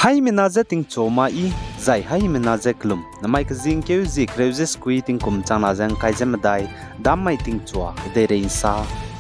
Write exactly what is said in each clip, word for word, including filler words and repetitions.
Haimena je tingchua ma i, zai haimena je kelum. Namai kezingkeu zie kereu ze sekui tingkum changna ze ngkai ze medai, dam mai tingchua kedeirei nsa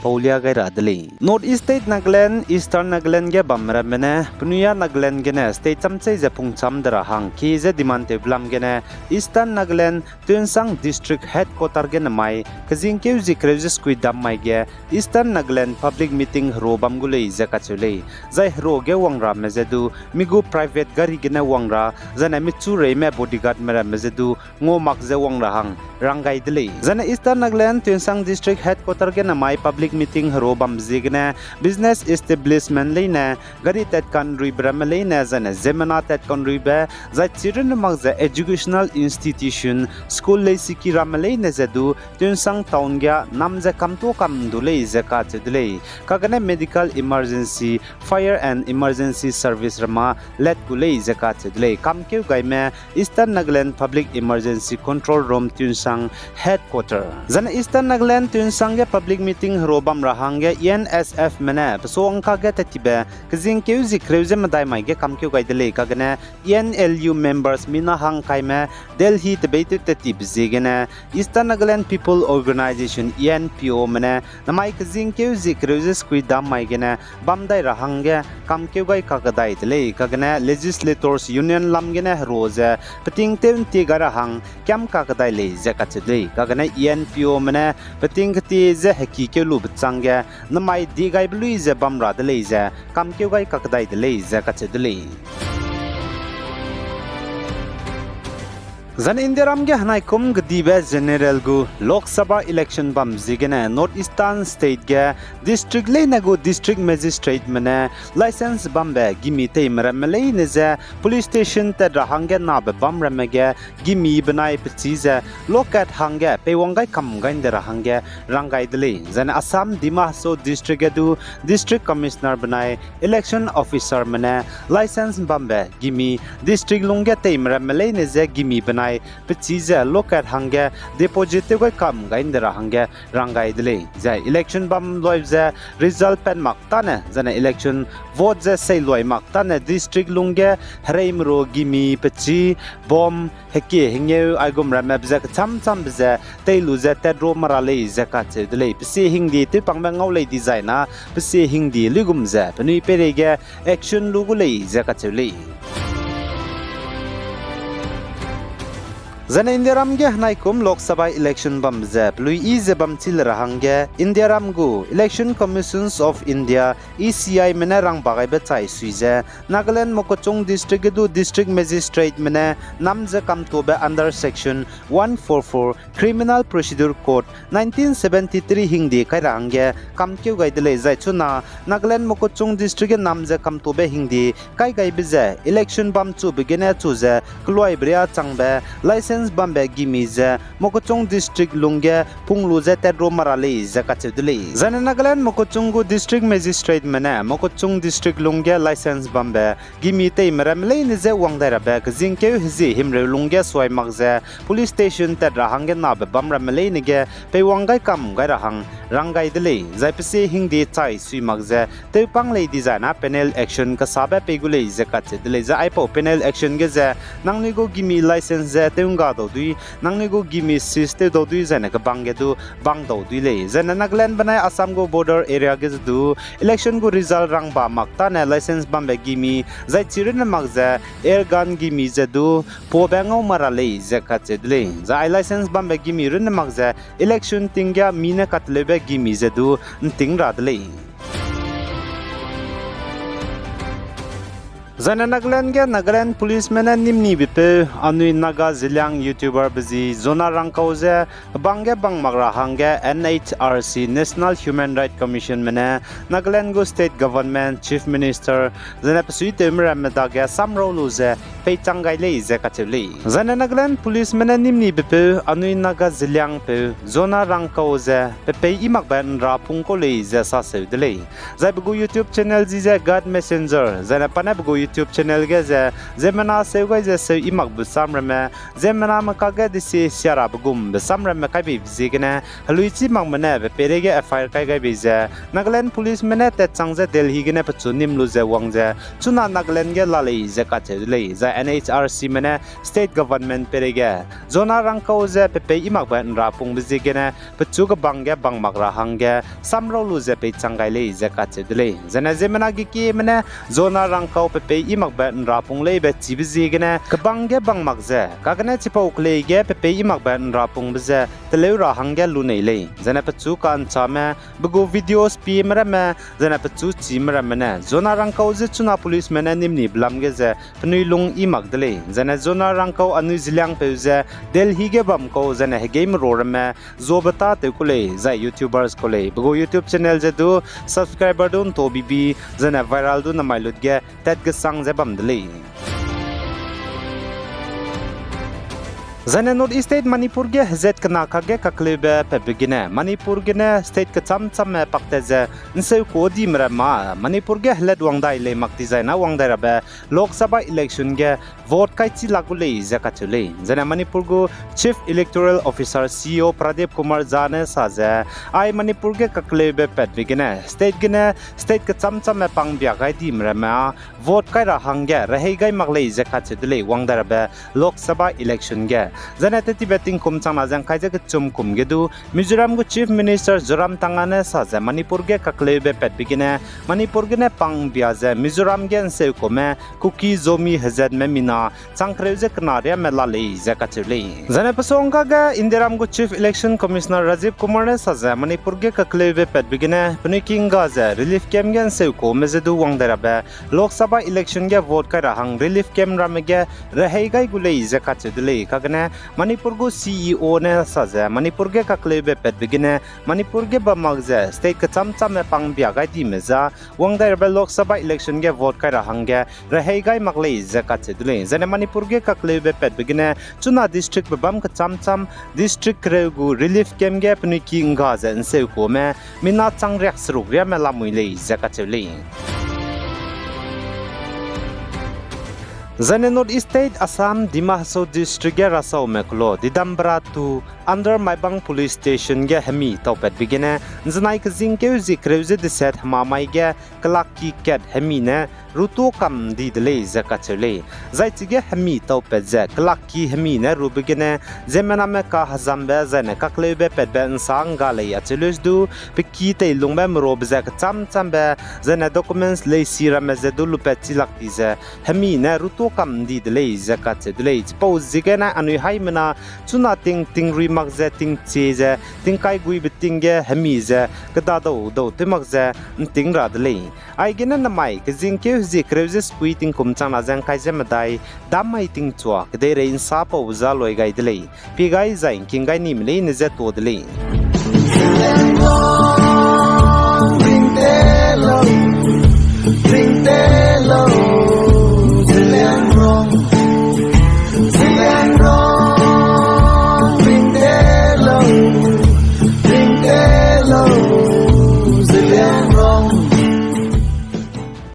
paulia gai ra de lei. North East State Nagaland, Eastern Nagaland ge bam ramme ne, penui a Nagaland gene state chamchei ze pungcham de ra hang kie ze demand tewbe lam gene, Eastern Nagaland, Tuensang District Headquarter gene mai, kezingkeu zie kereu ze sekui dam mai ge, Eastern Nagaland public meeting hero bam gu lei ze kacheu lei. Zai hero ge wang ramme ze du, mi gu private gari gene wang ra, zaine michu reime bodyguardme ramme ze du, ngau mak ze wang ra hang, rang gai de lei. Zaine Eastern Nagaland, Tuensang District Headquarter gene mai public meeting hero bam ziegene, business establishment leine, gari tatkanruibe ramme leine, zaine ziemmena tatkanruibe, zai chirunne mak ze educational institution, school leisiki ramme leine ze du, Tuensang town ge nam ze kamtuâ kam du lei ze kacheu de lei. Kagene medical emergency, fire and emergency service ramme let gu lei ze kacheu de lei. Kamkeu gaime Eastern Nagaland Public Emergency Control Room Tuensang Headquarter. Zaine Eastern Nagaland Tuensang ge public meeting hero bam ra hangge E N S Fme ne pesuangka ge tattibe kezingkeu zie kereu ze medai mai ge kamkeu gai de lei kagene E N L U members mina hangkaime Delhi tebeitew tattibe ziegene Eastern Nagaland People Organisation, E N P Ome ne namai kezingkeu zie kereu ze sekui dam mai gene bam dai ra hangge kamkeu gai kakdai de lei kagene Legislators Union lam gene hero ze peting tew ntie gai ra hang kiam kakdai lei ze kacheu de lei kagene E N P Ome ne peting ketie ze heki keu lube changge namai diegaibe lui ze bam ra de lei ze kamkeu gai kakdai de lei ze kacheu de lei. Zaine Indiaram ge henaikum kedibe general gu Lok Sabha election bam ziegene North Eastern State ge district leine gu district magistrateme ne licence bambe gimi teime ramme leine ze police station tat ra hangge nabe bam ramme ge gimi benai pechî ze lokat hangge peiwang gai kam gai nde ra hangge rang gai de lei. Zaine Assam Dima Hasao district ge du district commissioner benai election officerme ne licence bambe gimi district lungge teime ramme leine ze gimi benai pechî ze lokat hangge deposit tew gai kam gai nde ra hangge rang gai de lei. Zai election bam luai ze result pat mak tane, zaine election vote ze seiluai mak tane district lungge hereimeru gimi pechî, bomb, hekie hengeu aigum ramme be ze kecham chambe ze tei lu ze tat ru mara lei ze kacheu de lei. Pe sie hingdi tewpangbe ngau lei dizai na, pe sie hingdi luigum ze penui peireige action lu gu lei ze kacheu lei. Zaine Indiaram ge henaikum Lok Sabha election bambe ze pelui yi ze bam chi le ra hangge Indiaram gu Election Commissions of India, E C Ime ne rangba gaibe chai sui ze Nagaland Mokokchung district ge du district magistrateme ne nam ze kamtuabe under section one four four Criminal Procedure Code nineteen seventy three hingdi kai ra hangge kamkeu gai de lei. Zai chuna Nagaland Mokokchung district ge nam ze kamtuabe hingdi kai gaibe ze election bam chube gene chu ze keluaibe ria changbe licence bambe gimi ze Mokokchung district lungge pung lu ze tat ru mara lei ze kacheu de lei. Zaine Nagaland Mokokchung gu district magistrateme ne Mokokchung district lungge licence bambe gimi teime ramme leine je wang dai rabe kezingkeu hezie himreu lungge suai mak ze police station tat ra hangge nabe bam ramme leine ge peiwang gai kam gai ra hang rang gai de lei. Zai pe sie hingdi chai sui mak ze tewpang lei dizai na penal action kesabe pei gu lei ze kacheu de lei. Zai aipau penal action ge ze nangnui gu gimi licence ze tewngga dau dui, nangnui gu gimi seize tew dau dui zaine kebang ge du bang dau dui lei. Zaine Nagaland benai Assam gu border area ge ze du election gu result rangba mak tane licence bambe gimi zai chirunne mak ze air gun gimi ze du puabe ngau mara lei ze kacheu de lei. Zai ai licence bambe gimi runne mak ze election tinggia mi ne kateleube gimi ze du nting ra de lei. Zaine Nagaland ge Nagaland policeme ne nimni bepeu anui Naga Zeliang YouTuberbe zi Zona Rangkau ze kebang ge bang mak ra hangge N H R C, National Human Rights Commissionme ne Nagaland gu state government, chief minister, zaine pesuitewme ramme dage samrau lu ze peichang gai lei ze kacheu lei. Zaine Nagaland policeme ne nimni bepeu anui Naga Zeliangpeu Zona Rangkau ze pe pei i makbe nra pung kau lei ze saseu de lei. Zai pe gu YouTube channel zi ze God Messenger, zaine pa ne pe gu YouTube YouTube channel ge ze, ziemmena seu gai ze seu i makbe samramme, ziemmename kage desi siarabe gumbe samramme kai beibe ziegene, heluichi makme ne pe peireige F I R kai gai bei ze, Nagaland policeme ne tatchang ze Delhi gene pechu nim lu ze wang ze, chuna Nagaland ge la lei ze kacheu de lei, zai N H R Cme ne state government peireige, zona rangkau ze pe pei i makbe nrapungbe ziegene, pechu kebang ge bang mak ra hangge, samrau lu ze peichang gai lei ze kacheu de lei. Zene ziemmena gekieme ne, zona rangkau pe pei i makbe nrapung leibe chibe ziegene, kebang ge bang mak ze, kagene chipau kelei ge pe pei i makbe nrapungbe ze, teleu ra hangge lunei lei. Zene pechu ka'nchame, pe gu videos pieme ramme, zene pechu chime ramme ne, zona rangkau ze chuna policeme ne nimni belam ge ze, penui lung i mak de lei. Zene zona rangkau anui Zeliangpeu ze, Delhi ge bam kau, zene hegeime ro ramme, zuabe tâtew ku lei, zai YouTubers ku lei. Pe gu YouTube channel ze du, subscriber du nto bibi, zene viral du namai lut ge, tat gesang ze bam de lei. Zene North East State Manipur ge hezat kena kage kakleube patbe gene, Manipur gene state kecham chamme paktat ze, nseu ku dime ramme, Manipur ge helat wang dai lei mak dizai na wang dai rabe, Lok Sabha election ge vote kaichi lak gu lei ze kacheu lei. Zene Manipur gu Chief Electoral Officer, C E O Pradip Kumar Jha ne sa ze, ai Manipur ge kakleube patbe gene, state gene, state kecham chamme pangbia gai dime ramme, vote kai ra hangge rehei gai mak lei ze kacheu de lei wang dai rabe Lok Sabha election ge. Zene tettibe tingkum changna ze ngkai ze kechum kum ge du, Mizoram gu Chief Minister Zoramthanga ne sa ze Manipur ge kakleube patbe gene, Manipur gene pangbia ze Mizoram ge nseu kume, Kuki Zomi hezatme mina, changkereu ze kena riamme la lei ze kacheu lei. Zene pesuangga ge Indiaram gu Chief Election Commissioner Rajiv Kumar ne sa ze Manipur ge kakleube patbe gene penui ki ngga ze relief camp ge nseu kume ze du wang dai rabe Lok Sabha election ge vote kai ra hang relief camp ramme ge rehei gai gu lei ze kacheu de lei. Kagene Manipur gu C E O ne sa ze Manipur ge kakleube patbe gene Manipur ge bam mak ze state kecham chamme pangbia gai dime za wang dai rabe Lok Sabha election ge vote kai ra hangge rehei gai mak lei ze kacheu de lei. Zene Manipur ge kakleube patbe gene chuna districtbe bam kecham cham district kereu gu relief camp ge penui ki ngga ze nseu kume mina chang riak seruk riamme lamui lei ze kacheu lei. Zene North East State Assam, Dima Hasao District ge rasaume kelo Didambra two under Maibang Police Station ge hemi taupatbe gene, nzenai kezingkeu zie kereu ze deset hemamai ge kelakki kat hemi ne rutuâ kam di de lei ze kacheu lei. Zai chige hemi taupat ze kelakki hemi ne rube gene, ziemmename kahezambe zaine kakleube patbe nsa ngga lei acheu lei du, pe ki teilungbe merobe ze kecham chambe, zaine documents leisi ramme ze du lupat chilak di ze, hemi ne rutuâ kam di de lei ze kacheu de lei. Chipau ziegene anui haimena chuna ting tingrui mak ze tingchie ze, tingkai guibe ting ge hemi ze, kedadau dau tew mak ze, nting ra de lei. Aigene namai kezingkeu hezie kereu ze sekui tingkum changna ze ngkai ze medai, dam mai tingchua kedeirei nsa pau za loi gai de lei. Pie gai zai ngking gai nime leine ze tuâ de lei.